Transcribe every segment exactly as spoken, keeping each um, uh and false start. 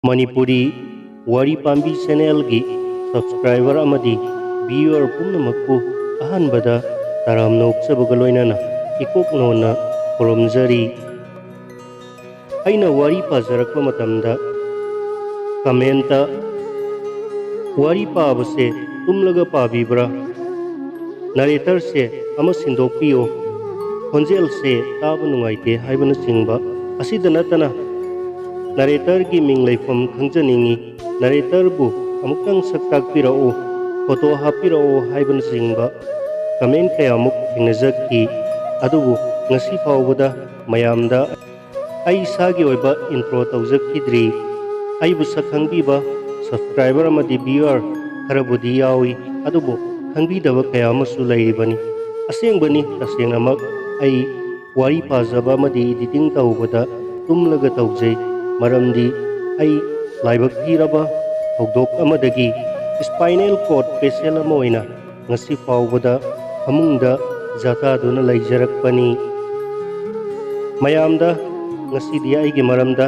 ꯃꯅꯤꯄꯨꯔꯤ ꯋꯥꯔꯤ ꯄꯥꯝꯕꯤ ꯆꯦꯅꯦꯜꯒꯤ ꯁꯕꯁꯀ꯭ꯔꯥꯏꯕꯔ ꯑꯃꯗꯤ ꯚꯤꯌꯨꯋꯔ ꯄꯨꯝꯅꯃꯛꯄꯨ ꯑꯍꯥꯟꯕꯗ ꯇꯔꯥꯝꯅ ꯑꯣꯛꯆꯕꯒ ꯂꯣꯏꯅꯅ ꯏꯀꯣꯛ ꯅꯣꯟꯅ ꯈꯨꯔꯨꯝꯖꯔꯤ꯫ ꯑꯩꯅ ꯋꯥꯔꯤ ꯄꯥꯖꯔꯛꯄ ꯃꯇꯝꯗ ꯀꯃꯦꯟꯇ "ꯋꯥꯔꯤ ꯄꯥꯕꯁꯦ ꯇꯨꯝꯂꯒ ꯄꯥꯕꯤꯕ꯭ꯔꯥ? ꯅꯔꯦꯇꯔꯁꯦ ꯑꯃ ꯁꯤꯟꯗꯣꯛꯄꯤꯌꯨ, ꯈꯣꯟꯖꯦꯜꯁꯦ ꯇꯥꯕ ꯅꯨꯡꯉꯥꯏꯇꯦ" ꯍꯥꯏꯕꯅꯆꯤꯡꯕ꯫ ꯑꯁꯤꯗ ꯅꯠꯇꯅ ꯅꯔꯦꯇꯔꯒꯤ ꯃꯤꯡ ꯂꯩꯐꯝ ꯈꯪꯖꯅꯤꯡꯏ, ꯅꯔꯦꯇꯔꯕꯨ ꯑꯃꯨꯛꯇꯪ ꯁꯛ ꯇꯥꯛꯄꯤꯔꯛꯎ, ꯐꯣꯇꯣ ꯍꯥꯞꯄꯤꯔꯛꯎ ꯍꯥꯏꯕꯅꯆꯤꯡꯕ ꯀꯃꯦꯟ ꯀꯌꯥꯃꯨꯛ ꯊꯦꯡꯅꯖꯈꯤ꯫ ꯑꯗꯨꯕꯨ ꯉꯁꯤ ꯐꯥꯎꯕꯗ ꯃꯌꯥꯝꯗ ꯑꯩ ꯏꯁꯥꯒꯤ ꯑꯣꯏꯕ ꯏꯟꯇ꯭ꯔꯣ ꯇꯧꯖꯈꯤꯗ꯭ꯔꯤ꯫ ꯑꯩꯕꯨ ꯁꯛ ꯈꯪꯕꯤꯕ ꯁꯕꯁꯀ꯭ꯔꯥꯏꯕꯔ ꯑꯃꯗꯤ ꯚꯤꯌꯨꯋꯔ ꯈꯔꯕꯨꯗꯤ ꯌꯥꯎꯏ, ꯑꯗꯨꯕꯨ ꯈꯪꯕꯤꯗꯕ ꯀꯌꯥ ꯑꯃꯁꯨ ꯂꯩꯔꯤꯕꯅꯤ꯫ ꯑꯁꯦꯡꯕꯅꯤ, ꯇꯁꯦꯡꯅꯃꯛ ꯑꯩ ꯋꯥꯔꯤ ꯄꯥꯖꯕ ꯑꯃꯗꯤ ꯏꯗꯤꯇꯤꯡ ꯇꯧꯕꯗ ꯇꯨꯝꯂꯒ ꯇꯧꯖꯩ꯫ ꯃꯔꯝꯗꯤ ꯑꯩ ꯂꯥꯏꯕꯛ ꯊꯤꯔꯕ ꯊꯧꯗꯣꯛ ꯑꯃꯗꯒꯤ ꯁ꯭ꯄꯥꯏꯅꯦꯜ ꯀꯣꯔꯗ ꯄꯦꯁꯦꯟ ꯑꯃ ꯑꯣꯏꯅ ꯉꯁꯤ ꯐꯥꯎꯕꯗ ꯐꯃꯨꯡꯗ ꯖꯥꯇꯥꯗꯨꯅ ꯂꯩꯖꯔꯛꯄꯅꯤ꯫ ꯃꯌꯥꯝꯗ ꯉꯁꯤꯗꯤ ꯑꯩꯒꯤ ꯃꯔꯝꯗ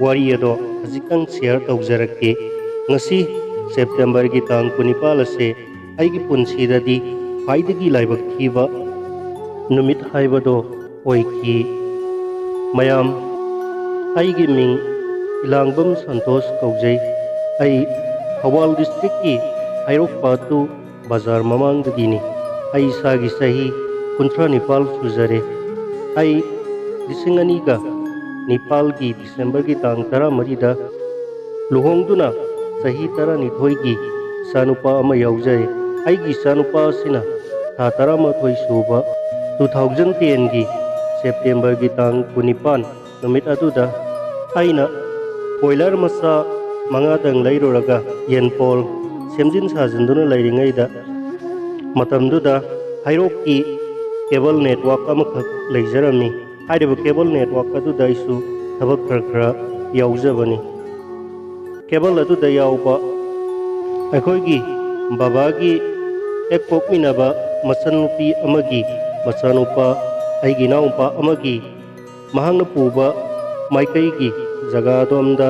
ꯋꯥꯔꯤ ꯑꯗꯣ ꯈꯖꯤꯛꯇꯪ ꯁꯤꯌꯔ ꯇꯧꯖꯔꯛꯀꯦ꯫ ꯉꯁꯤ ꯁꯦꯞꯇꯦꯝꯕꯔꯒꯤ ꯇꯥꯡ ꯀꯨꯟꯅꯤꯄꯥꯜ ꯑꯁꯦ ꯑꯩꯒꯤ ꯄꯨꯟꯁꯤꯗꯗꯤ ꯈ꯭ꯋꯥꯏꯗꯒꯤ ꯂꯥꯏꯕꯛ ꯊꯤꯕ ꯅꯨꯃꯤꯠ ꯍꯥꯏꯕꯗꯣ ꯑꯣꯏꯈꯤ꯫ ꯃꯌꯥꯝ, ꯑꯩꯒꯤ ꯃꯤꯡ ꯏꯂꯥꯡꯕꯝ ꯁꯟꯇꯣꯁ ꯀꯧꯖꯩ꯫ ꯑꯩ ꯊꯧꯕꯥꯜ ꯗꯤꯁꯇ꯭ꯔꯤꯛꯀꯤ ꯍꯩꯔꯣꯛ ꯄꯥꯠꯇꯨ ꯕꯖꯥꯔ ꯃꯃꯥꯡꯗꯒꯤꯅꯤ꯫ ꯑꯩ ꯏꯁꯥꯒꯤ ꯆꯍꯤ ꯀꯨꯟꯊ꯭ꯔꯥ ꯅꯤꯄꯥꯜ ꯁꯨꯖꯔꯦ꯫ ꯑꯩ ꯂꯤꯁꯤꯡ ꯑꯅꯤꯒ ꯅꯤꯄꯥꯜꯒꯤ ꯗꯤꯁꯦꯝꯕꯔꯒꯤ ꯇꯥꯡ ꯇꯔꯥꯃꯔꯤꯗ ꯂꯨꯍꯣꯡꯗꯨꯅ ꯆꯍꯤ ꯇꯔꯥꯅꯤꯊꯣꯏꯒꯤ ꯏꯆꯥꯅꯨꯄꯥ ꯑꯃ ꯌꯥꯎꯖꯔꯦ꯫ ꯑꯩꯒꯤ ꯏꯆꯥꯅꯨꯄꯥ ꯑꯁꯤꯅ ꯊꯥ ꯇꯔꯥꯃꯥꯊꯣꯏ ꯁꯨꯕ two thousand ten ꯒꯤ ꯁꯦꯞꯇꯦꯝꯕꯔꯒꯤ ꯇꯥꯡ ꯀꯨꯟꯅꯤꯄꯥꯟ ꯅꯨꯃꯤꯠ ꯑꯗꯨꯗ ꯑꯩꯅ ꯕꯣꯏꯂꯔ ꯃꯆꯥ ꯃꯉꯥꯗꯪ ꯂꯩꯔꯨꯔꯒ ꯌꯦꯟꯄꯣꯜ ꯁꯦꯝꯖꯤꯟ ꯁꯥꯖꯤꯟꯗꯨꯅ ꯂꯩꯔꯤꯉꯩꯗ, ꯃꯇꯝꯗꯨꯗ ꯍꯩꯔꯣꯛꯀꯤ ꯀꯦꯕꯜ ꯅꯦꯠꯋꯥꯛ ꯑꯃꯈꯛ ꯂꯩꯖꯔꯝꯃꯤ꯫ ꯍꯥꯏꯔꯤꯕ ꯀꯦꯕꯜ ꯅꯦꯠꯋꯥꯛ ꯑꯗꯨꯗ ꯑꯩꯁꯨ ꯊꯕꯛ ꯈꯔ ꯈꯔ ꯌꯥꯎꯖꯕꯅꯤ꯫ ꯀꯦꯕꯜ ꯑꯗꯨꯗ ꯌꯥꯎꯕ ꯑꯩꯈꯣꯏꯒꯤ ꯕꯕꯥꯒꯤ ꯍꯦꯛ ꯄꯣꯛꯃꯤꯟꯅꯕ ꯃꯆꯟꯅꯨꯄꯤ ꯑꯃꯒꯤ ꯃꯆꯥꯅꯨꯄꯥ, ꯑꯩꯒꯤ ꯏꯅꯥꯎꯅꯨꯄꯥ ꯑꯃꯒꯤ ꯃꯍꯥꯛꯅ ꯄꯨꯕ ꯃꯥꯏꯀꯩꯒꯤ ꯖꯒꯥ ꯑꯗꯣꯝꯗ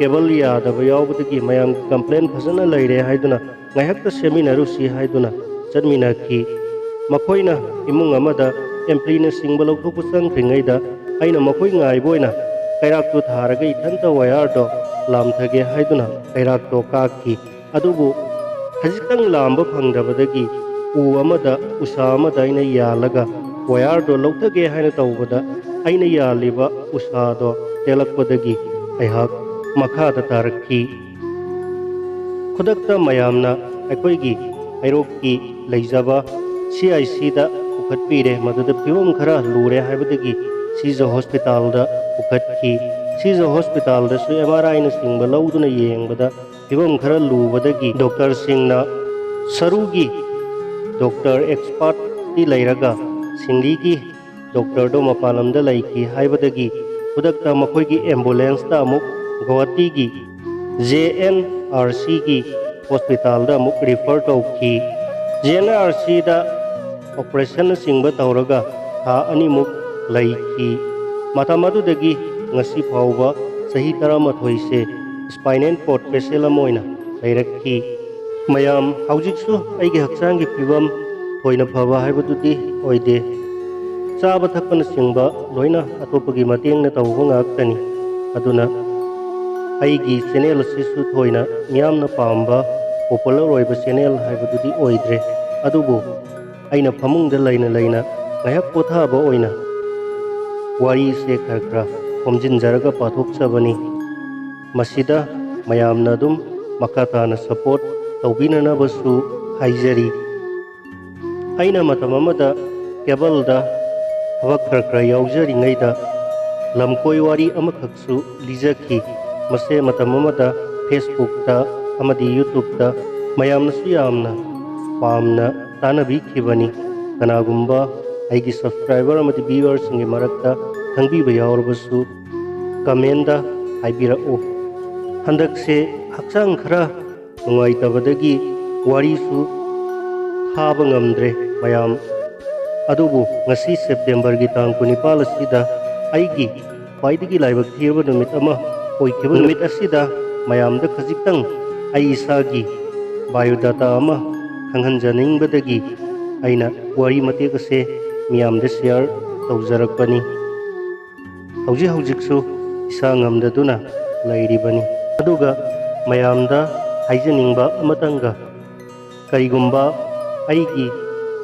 ꯀꯦꯕꯜ ꯌꯥꯗꯕ ꯌꯥꯎꯕꯗꯒꯤ ꯃꯌꯥꯝꯒꯤ ꯀꯝꯄ꯭ꯂꯦꯟ ꯐꯖꯅ ꯂꯩꯔꯦ ꯍꯥꯏꯗꯨꯅ ꯉꯥꯏꯍꯥꯛꯇ ꯁꯦꯝꯃꯤꯟꯅꯔꯨꯁꯤ ꯍꯥꯏꯗꯨꯅ ꯆꯠꯃꯤꯟꯅꯈꯤ꯫ ꯃꯈꯣꯏꯅ ꯏꯃꯨꯡ ꯑꯃꯗ ꯑꯦꯝꯄ꯭ꯂꯤꯅꯆꯤꯡꯕ ꯂꯧꯊꯣꯛꯄ ꯆꯪꯗ꯭ꯔꯤꯉꯩꯗ ꯑꯩꯅ ꯃꯈꯣꯏ ꯉꯥꯏꯕ ꯑꯣꯏꯅ ꯀꯩꯔꯥꯛꯇꯨ ꯊꯥꯔꯒ ꯏꯊꯟꯇ ꯋꯥꯌꯥꯔꯗꯣ ꯂꯥꯝꯊꯒꯦ ꯍꯥꯏꯗꯨꯅ ꯀꯩꯔꯥꯛꯇꯣ ꯀꯥꯛꯈꯤ꯫ ꯑꯗꯨꯕꯨ ꯈꯖꯤꯛꯇꯪ ꯂꯥꯝꯕ ꯐꯪꯗꯕꯗꯒꯤ ꯎ ꯑꯃꯗ, ꯎꯁꯥ ꯑꯃꯗ ꯑꯩꯅ ꯌꯥꯜꯂꯒ ꯋꯥꯌꯔꯗꯣ ꯂꯧꯊꯒꯦ ꯍꯥꯏꯅ ꯇꯧꯕꯗ, ꯑꯩꯅ ꯌꯥꯜꯂꯤꯕ ꯎꯁꯥꯗꯣ ꯇꯦꯜꯂꯛꯄꯗꯒꯤ ꯑꯩꯍꯥꯛ ꯃꯈꯥꯗ ꯇꯥꯔꯛꯈꯤ꯫ ꯈꯨꯗꯛꯇ ꯃꯌꯥꯝꯅ ꯑꯩꯈꯣꯏꯒꯤ ꯍꯩꯔꯣꯛꯀꯤ ꯂꯩꯖꯕ ꯁꯤ ꯑꯥꯏ ꯁꯤꯗ ꯄꯨꯈꯠꯄꯤꯔꯦ꯫ ꯃꯗꯨꯗ ꯐꯤꯕꯝ ꯈꯔ ꯂꯨꯔꯦ ꯍꯥꯏꯕꯗꯒꯤ ꯁꯤꯖ ꯍꯣꯁꯄꯤꯇꯥꯜꯗ ꯄꯨꯈꯠꯈꯤ꯫ ꯁꯤꯖ ꯍꯣꯁꯄꯤꯇꯥꯜꯗꯁꯨ ꯑꯦꯝ ꯑꯥꯔ ꯑꯥꯏꯅꯆꯤꯡꯕ ꯂꯧꯗꯨꯅ ꯌꯦꯡꯕꯗ ꯐꯤꯕꯝ ꯈꯔ ꯂꯨꯕꯗꯒꯤ ꯗꯣꯛꯇꯔꯁꯤꯡꯅ ꯁꯔꯨꯒꯤ ꯗꯣꯛꯇꯔ ꯑꯦꯛꯁꯄꯥꯔꯠꯇꯤ ꯂꯩꯔꯒ ꯁꯤꯡꯂꯤꯒꯤ ꯗꯣꯛꯇꯔꯗꯣ ꯃꯄꯥꯟ ꯂꯝꯗ ꯂꯩꯈꯤ ꯍꯥꯏꯕꯗꯒꯤ ꯈꯨꯗꯛꯇ ꯃꯈꯣꯏꯒꯤ ꯑꯦꯝꯕꯨꯂꯦꯟꯁꯇ ꯑꯃꯨꯛ ꯒꯧꯍꯥꯇꯤꯒꯤ ꯖꯦ ꯑꯦꯟ ꯑꯥꯔ ꯁꯤꯒꯤ ꯍꯣꯁꯄꯤꯇꯥꯜꯗ ꯑꯃꯨꯛ ꯔꯤꯐꯔ ꯇꯧꯈꯤ꯫ ꯖꯦ ꯑꯦꯟ ꯑꯥꯔ ꯁꯤꯗ ꯑꯣꯄꯔꯦꯁꯟꯅꯆꯤꯡꯕ ꯇꯧꯔꯒ ꯊꯥ ꯑꯅꯤꯃꯨꯛ ꯂꯩꯈꯤ꯫ ꯃꯇꯝ ꯑꯗꯨꯗꯒꯤ ꯉꯁꯤ ꯐꯥꯎꯕ ꯆꯍꯤ ꯇꯔꯥꯃꯥꯊꯣꯏꯁꯦ ꯁ꯭ꯄꯥꯏꯅꯦꯜ ꯀꯣꯔꯗ ꯄꯦꯁꯦꯟ ꯑꯃ ꯑꯣꯏꯅ ꯂꯩꯔꯛꯈꯤ꯫ ꯃꯌꯥꯝ, ꯍꯧꯖꯤꯛꯁꯨ ꯑꯩꯒꯤ ꯍꯛꯆꯥꯡꯒꯤ ꯐꯤꯕꯝ ꯊꯣꯏꯅ ꯐꯕ ꯍꯥꯏꯕꯗꯨꯗꯤ ꯑꯣꯏꯗꯦ꯫ ꯆꯥꯕ ꯊꯛꯄꯅꯆꯤꯡꯕ ꯂꯣꯏꯅ ꯑꯇꯣꯞꯄꯒꯤ ꯃꯇꯦꯡꯅ ꯇꯧꯕ ꯉꯥꯛꯇꯅꯤ꯫ ꯑꯗꯨꯅ ꯑꯩꯒꯤ ꯆꯦꯅꯦꯜ ꯑꯁꯤꯁꯨ ꯊꯣꯏꯅ ꯃꯤꯌꯥꯝꯅ ꯄꯥꯝꯕ, ꯄꯣꯄꯨꯂꯔ ꯑꯣꯏꯕ ꯆꯦꯅꯦꯜ ꯍꯥꯏꯕꯗꯨꯗꯤ ꯑꯣꯏꯗ꯭ꯔꯦ꯫ ꯑꯗꯨꯕꯨ ꯑꯩꯅ ꯐꯃꯨꯡꯗ ꯂꯩꯅ ꯂꯩꯅ ꯉꯥꯏꯍꯥꯛ ꯄꯣꯊꯥꯕ ꯑꯣꯏꯅ ꯋꯥꯔꯤꯁꯦ ꯈꯔ ꯈꯔ ꯈꯣꯝꯖꯤꯟꯖꯔꯒ ꯄꯥꯊꯣꯛꯆꯕꯅꯤ꯫ ꯃꯁꯤꯗ ꯃꯌꯥꯝꯅ ꯑꯗꯨꯝ ꯃꯈꯥ ꯇꯥꯅ ꯁꯄꯣꯔꯠ ꯇꯧꯕꯤꯅꯅꯕꯁꯨ ꯍꯥꯏꯖꯔꯤ꯫ ꯑꯩꯅ ꯃꯇꯝ ꯑꯃꯗ ꯀꯦꯕꯜꯗ ꯊꯕꯛ ꯈꯔ ꯈꯔ ꯌꯥꯎꯖꯔꯤꯉꯩꯗ ꯂꯝꯀꯣꯏ ꯋꯥꯔꯤ ꯑꯃꯈꯛꯁꯨ ꯂꯤꯖꯈꯤ꯫ ꯃꯁꯦ ꯃꯇꯝ ꯑꯃꯗ ꯐꯦꯁꯕꯨꯛꯇ ꯑꯃꯗꯤ ꯌꯨꯇ꯭ꯌꯨꯕꯇ ꯃꯌꯥꯝꯅꯁꯨ ꯌꯥꯝꯅ ꯄꯥꯝꯅ ꯇꯥꯅꯕꯤꯈꯤꯕꯅꯤ꯫ ꯀꯅꯥꯒꯨꯝꯕ ꯑꯩꯒꯤ ꯁꯕꯁꯀ꯭ꯔꯥꯏꯕꯔ ꯑꯃꯗꯤ ꯚ꯭ꯌꯨꯋꯔꯁꯤꯡꯒꯤ ꯃꯔꯛꯇ ꯈꯪꯕꯤꯕ ꯌꯥꯎꯔꯕꯁꯨ ꯀꯃꯦꯟꯗ ꯍꯥꯏꯕꯤꯔꯛꯎ꯫ ꯍꯟꯗꯛꯁꯦ ꯍꯛꯆꯥꯡ ꯈꯔ ꯅꯨꯡꯉꯥꯏꯇꯕꯗꯒꯤ ꯋꯥꯔꯤꯁꯨ ꯊꯥꯕ ꯉꯝꯗ꯭ꯔꯦ ꯃꯌꯥꯝ꯫ ꯑꯗꯨꯕꯨ ꯉꯁꯤ ꯁꯦꯞꯇꯦꯝꯕꯔꯒꯤ ꯇꯥꯡ ꯀꯨꯟꯅꯤꯄꯥꯜ ꯑꯁꯤꯗ ꯑꯩꯒꯤ ꯈ꯭ꯋꯥꯏꯗꯒꯤ ꯂꯥꯏꯕꯛ ꯊꯤꯔꯕ ꯅꯨꯃꯤꯠ ꯑꯃ ꯑꯣꯏꯈꯤꯕ ꯅꯨꯃꯤꯠ ꯑꯁꯤꯗ ꯃꯌꯥꯝꯗ ꯈꯖꯤꯛꯇꯪ ꯑꯩ ꯏꯁꯥꯒꯤ biodata ꯑꯃ ꯈꯪꯍꯟꯖꯅꯤꯡꯕꯗꯒꯤ ꯑꯩꯅ ꯋꯥꯔꯤ ꯃꯇꯦꯛ ꯑꯁꯦ ꯃꯤꯌꯥꯝꯗ share ꯇꯧꯖꯔꯛꯄꯅꯤ꯫ ꯍꯧꯖꯤꯛ ꯍꯧꯖꯤꯛꯁꯨ ꯏꯁꯥ ꯉꯝꯗꯗꯨꯅ ꯂꯩꯔꯤꯕꯅꯤ꯫ ꯑꯗꯨꯒ ꯃꯌꯥꯝꯗ ꯍꯥꯏꯖꯅꯤꯡꯕ ꯑꯃꯇꯪꯒ, ꯀꯔꯤꯒꯨꯝꯕ ꯑꯩꯒꯤ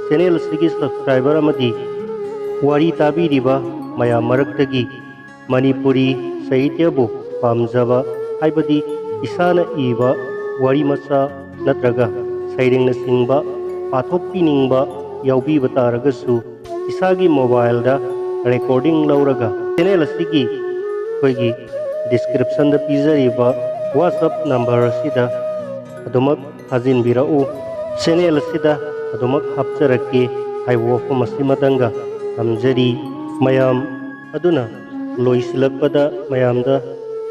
channel ꯑꯁꯤꯒꯤ subscriber ꯑꯃꯗꯤ ꯋꯥꯔꯤ ꯇꯥꯕꯤꯔꯤꯕ ꯃꯌꯥꯝ ꯃꯔꯛꯇꯒꯤ ꯃꯅꯤꯄꯨꯔꯤ ꯁꯥꯍꯤꯇ꯭ꯌꯕꯨ ꯄꯥꯝꯖꯕ, ꯍꯥꯏꯕꯗꯤ ꯏꯁꯥꯅ ꯏꯕ ꯋꯥꯔꯤ ꯃꯆꯥ ꯅꯠꯇ꯭ꯔꯒ ꯁꯩꯔꯦꯡꯅꯆꯤꯡꯕ ꯄꯥꯊꯣꯛꯄꯤꯅꯤꯡꯕ ꯌꯥꯎꯕꯤꯕ ꯇꯥꯔꯒꯁꯨ, ꯏꯁꯥꯒꯤ mobileꯗ recording ꯂꯧꯔꯒ channel ꯑꯁꯤꯒꯤ ꯑꯩꯈꯣꯏꯒꯤ descriptionꯗ ꯄꯤꯖꯔꯤꯕ WhatsApp number ꯑꯁꯤꯗ ꯑꯗꯨꯃꯛ ꯊꯥꯖꯤꯟꯕꯤꯔꯛꯎ꯫ Channel ꯑꯁꯤꯗ ꯑꯗꯨꯃꯛ ꯍꯥꯞꯆꯔꯛꯀꯦ ꯍꯥꯏꯕ ꯋꯥꯐꯝ ꯑꯁꯤꯃꯇꯪꯒ ꯊꯝꯖꯔꯤ꯫ ꯃꯌꯥꯝ ꯑꯗꯨꯅ ꯂꯣꯏꯁꯤꯜꯂꯛꯄꯗ ꯃꯌꯥꯝꯗ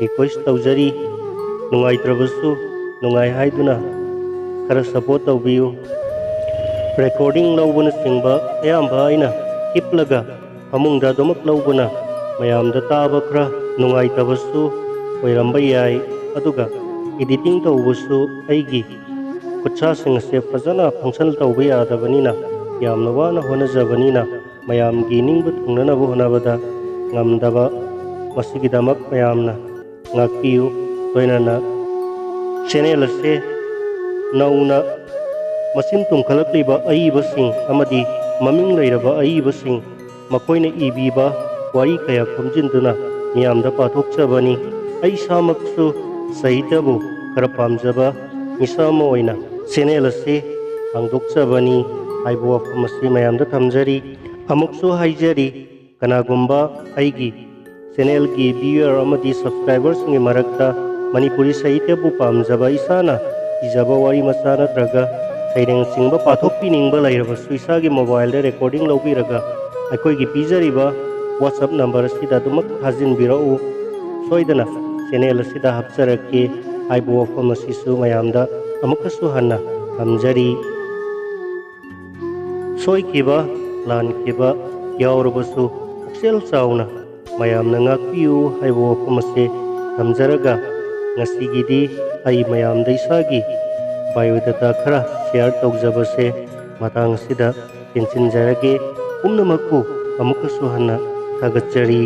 request ꯇꯧꯖꯔꯤ, ꯅꯨꯡꯉꯥꯏꯇ꯭ꯔꯕꯁꯨ ꯅꯨꯡꯉꯥꯏ ꯍꯥꯏꯗꯨꯅ ꯈꯔ support ꯇꯧꯕꯤꯌꯨ꯫ Recording ꯂꯧꯕꯅꯆꯤꯡꯕ ꯑꯌꯥꯝꯕ ꯑꯩꯅ ꯍꯤꯞꯂꯒ ꯐꯃꯨꯡꯗ ꯑꯗꯨꯃꯛ ꯂꯧꯕꯅ ꯃꯌꯥꯝꯗ ꯇꯥꯕ ꯈꯔ ꯅꯨꯡꯉꯥꯏꯇꯕꯁꯨ ꯑꯣꯏꯔꯝꯕ ꯌꯥꯏ, ꯑꯗꯨꯒ editing ꯇꯧꯕꯁꯨ ꯑꯩꯒꯤ ꯈꯨꯠꯁꯥꯁꯤꯡ ꯑꯁꯦ ꯐꯖꯅ function ꯇꯧꯕ ꯌꯥꯗꯕꯅꯤꯅ, ꯌꯥꯝꯅ ꯋꯥꯅ ꯍꯣꯠꯅꯖꯕꯅꯤꯅ, ꯃꯌꯥꯝꯒꯤ ꯅꯤꯡꯕ ꯊꯨꯡꯅꯅꯕ ꯍꯣꯠꯅꯕꯗ ꯉꯝꯗꯕ, ꯃꯁꯤꯒꯤꯗꯃꯛ ꯃꯌꯥꯝꯅ ꯉꯥꯛꯄꯤꯌꯨ꯫ ꯂꯣꯏꯅꯅ channel ꯑꯁꯦ ꯅꯧꯅ ꯃꯁꯤꯡ ꯇꯨꯝꯈꯠꯂꯛꯂꯤꯕ ꯑꯏꯕꯁꯤꯡ ꯑꯃꯗꯤ ꯃꯃꯤꯡ ꯂꯩꯔꯕ ꯑꯏꯕꯁꯤꯡ, ꯃꯈꯣꯏꯅ ꯏꯕꯤꯕ ꯋꯥꯔꯤ ꯀꯌꯥ ꯈꯣꯝꯖꯤꯟꯗꯨꯅ ꯃꯤꯌꯥꯝꯗ ꯄꯥꯊꯣꯛꯆꯕꯅꯤ꯫ ꯑꯩ ꯏꯁꯥꯃꯛꯁꯨ ꯁꯥꯍꯤꯇ꯭ꯌꯕꯨ ꯈꯔ ꯄꯥꯝꯖꯕ ꯃꯤꯁꯛ ꯑꯃ ꯑꯣꯏꯅ channel ꯑꯁꯤ ꯍꯥꯡꯗꯣꯛꯆꯕꯅꯤ ꯍꯥꯏꯕ ꯋꯥꯐꯝ ꯑꯁꯤ ꯃꯌꯥꯝꯗ ꯊꯝꯖꯔꯤ꯫ ꯑꯃꯨꯛꯁꯨ ꯍꯥꯏꯖꯔꯤ, ꯀꯅꯥꯒꯨꯝꯕ ꯑꯩꯒꯤ channelꯒꯤ viewer ꯑꯃꯗꯤ subscriberꯁꯤꯡꯒꯤ ꯃꯔꯛꯇ ꯃꯅꯤꯄꯨꯔꯤ ꯁꯥꯍꯤꯇ꯭ꯌꯕꯨ ꯄꯥꯝꯖꯕ, ꯏꯁꯥꯅ ꯏꯖꯕ ꯋꯥꯔꯤ ꯃꯆꯥ ꯅꯠꯇ꯭ꯔꯒ ꯁꯩꯔꯦꯡꯆꯤꯡꯕ ꯄꯥꯊꯣꯛꯄꯤꯅꯤꯡꯕ ꯂꯩꯔꯕꯁꯨ, ꯏꯁꯥꯒꯤ mobileꯗ recording ꯂꯧꯕꯤꯔꯒ ꯑꯩꯈꯣꯏꯒꯤ ꯄꯤꯖꯔꯤꯕ WhatsApp number ꯑꯁꯤꯗ ꯑꯗꯨꯃꯛ ꯊꯥꯖꯤꯟꯕꯤꯔꯛꯎ꯫ ꯁꯣꯏꯗꯅ channel ꯑꯁꯤꯗ ꯍꯥꯞꯆꯔꯛꯀꯦ ꯍꯥꯏꯕ ꯋꯥꯐꯝ ꯑꯁꯤꯁꯨ ꯃꯌꯥꯝꯗ ꯑꯃꯨꯛꯀꯁꯨ ꯍꯟꯅ ꯊꯝꯖꯔꯤ꯫ ꯁꯣꯏꯈꯤꯕ, ꯂꯥꯟꯈꯤꯕ ꯌꯥꯎꯔꯕꯁꯨ ꯄꯨꯛꯆꯦꯜ ꯆꯥꯎꯅ ꯃꯌꯥꯝꯅ ꯉꯥꯛꯄꯤꯌꯨ ꯍꯥꯏꯕ ꯋꯥꯐꯝ ꯑꯁꯤ ꯊꯝꯖꯔꯒ ꯉꯁꯤꯒꯤꯗꯤ ꯑꯩ ꯃꯌꯥꯝꯗ ꯏꯁꯥꯒꯤ biodata ꯈꯔ share ꯇꯧꯖꯕꯁꯦ ꯃꯇꯥꯡ ꯑꯁꯤꯗ ꯇꯦꯟꯁꯤꯟꯖꯔꯒꯦ꯫ ꯄꯨꯝꯅꯃꯛꯄꯨ ꯑꯃꯨꯛꯀꯁꯨ ꯍꯟꯅ ꯊꯥꯒꯠꯆꯔꯤ꯫